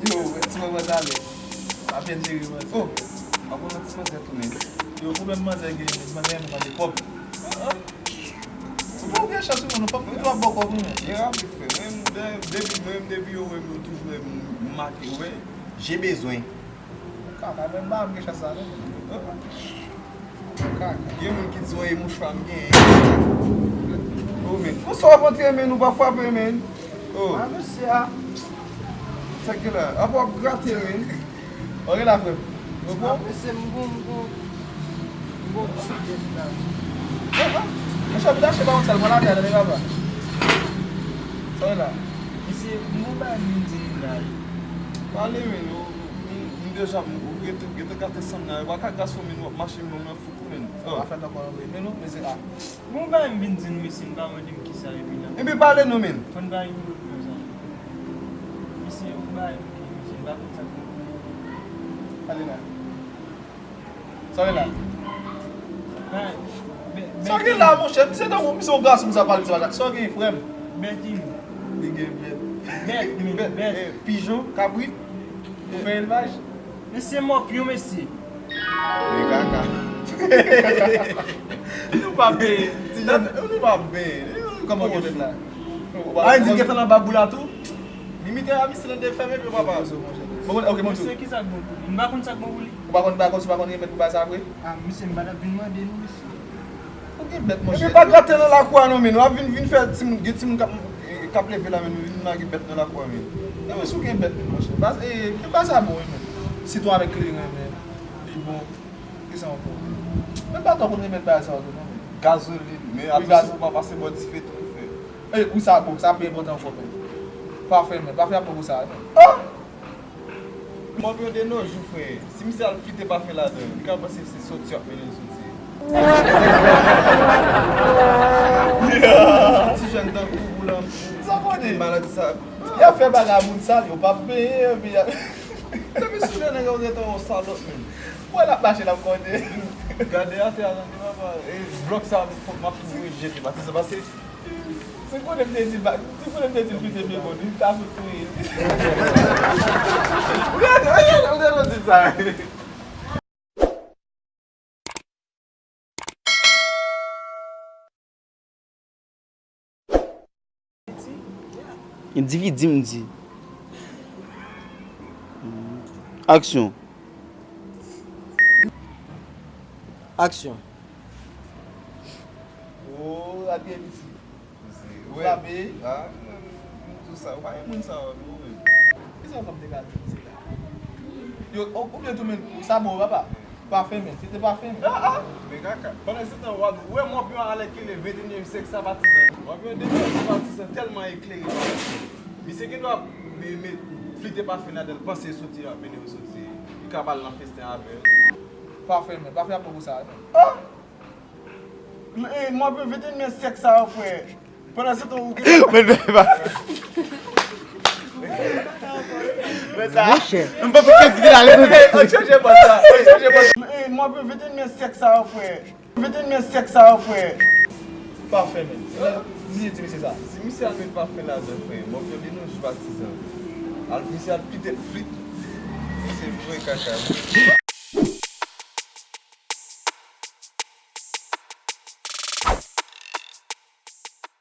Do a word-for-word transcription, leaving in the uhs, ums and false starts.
Yo, ti manman talè. Apèn jere manzè. Oh, pa konn ti manzè tou, men. Yo, pwoblèm manzè gen, manzè renmen mande kòb. Ah, ah. Ou pa gen chans, wi, non, fòk mwen tou ap ba w kòb, wi, men. Gen rapid, frè. Mwen, de-, depi, mwen, depi yo wè m, yo toujou wè m make, wè. Je bezwen. Kaka, mwen pa gen chans sa, non. Kaka. Gen moun ki di, "Woy, mouchwa m gen." Oh, men. Konsa w ap antre, men, ou pa frape, men. Oh. Ah, mesye, ah. Sa ki la? Apa w ap grate, men. Ok la, frè m. Ou bon? Ah, mesye, m bon, m bon. M bon ti bèt la. Ah, ah. Monchè, m tache pa konn sa l pran lakay la, men papa. Sa w la? Mesye, m bon bagay, m di m la. Pale, men. Ou, ou, ou, ou deja, ou rete, ou rete gate sanm nan. Ou pa ka gason, men, w ap mache, men, w nan fou tou, men. Oh. Pa fèt ankò, non, men. Men non, mesye, ah. Bon, bagay m vin di nou, mesye, n pa mande m kisa epi nan. Epi pale nou, men. Fò n bay yon lòt non, sa. Mesye, yon bagay m di, mesye, n pa konn sa k pale la. Sa gen la? Bay, bay, sa gen la, monchè? Misye tankou misye yon gason, misye ap pale, misye pa ka. Sa gen, frè m? Bèt, li gen bèt. Bèt, men, bèt, bèt. Eh, pijon, kabrit, pou fè elvaj. Mesye, mòpyon, mesye. Men kaka. Nou pa peye. Ti jan, nou pa peye. Kòman gen bèt la? A, di gentan nan babou la tou? Limite a, misye nan de fèmen, men papa. Bon, ok, bon, tou. Mesye, ki sa k bon pou li? M pa konn sa k bon pou li. Ou pa konn, pa konn, si w pa konn gen bèt pou bay sa vre? Ah, mesye, m pa t ap vin mande nou, mesye. Ou gen bèt, monchè. Epi pa grate nan lakou a non, men. W ap vin, vin fè timoun, gen timoun k ap, k ap leve la, men, vin lage bèt nan lakou a, men. Non, men si w gen bèt, men, monchè. Baz, e, ke baz sa bon, wi, men. Sitwon avèk kleren, men. Li bon. Ki sa ankò? Men pa twò konn remèd bagay sa yo tou, non, men. Gazolin, men wi, atò gaz- si w pa pase bò dife tou, frè. E, wi, sa bon, sa pi enpòtan ankò, men. Pafen, men. Pafen ap bon pou sa, men. Oh! Mòpyon de nos jours, frè. Si misye al flite pafen ladan, li ka panse se soti y ap mennen l soti. Ti jèn tankou ou la, sa konnen maladi sa. Y ap fè bagay moun sal, yo p ap peye, epi y ap, depi sou de nèg yo gentan yon salòp menm. Wè l ap mache, l ap konnen. Gade atè a, tande papa. E blòk sa, fòk m ap tou voye jete, pa ti sa, paske si konnen m te di l, si konnen m te di l flite byen bon, li ta sot touye li. Ou gade, ou gade, ou gade, ou di sa. Endividi, m di. Aksyon. Aksyon. Oh, Adrien Miti. Ou frape. Ah, m di sa, ou pa gen moun sa yo, non, men. Kisa w konn te ka di, mesye la? Yo, ou, oubyen tou, men, sa bon, papa. Pafen, men. Se te pafen, men. Ah, ah! Men kaka. Pandan se tan, w ap wè mòpyon alèkile ventenyèm syèk sa, patizan. Mòpyon de syèk sa, patizan tèlman eklere. Misye gen dwa, men, men, flite pafen ladan l, panse soti, ap mennen w soti. Li ka ba l nan festen avè l. Pafen, men. Pafen ap bon pou sa, men. Ah! E, mòpyon ventenyèm syèk sa yo, frè. Pandan se tan ou gen. Men, men, pa. Men sa. Monchè. M pa pou kantite la, men. An chanje bòt la. An chanje bòt la. E, mòpyon ventenyèm syèk sa yo, frè. Ventenyèm syèk sa yo, frè. Pafen, men. Misye di misye sa. Si misye al met pafen ladan, frè, mòpyon de nos jours patizan. Al, misye al pete flit. Misye vre kaka.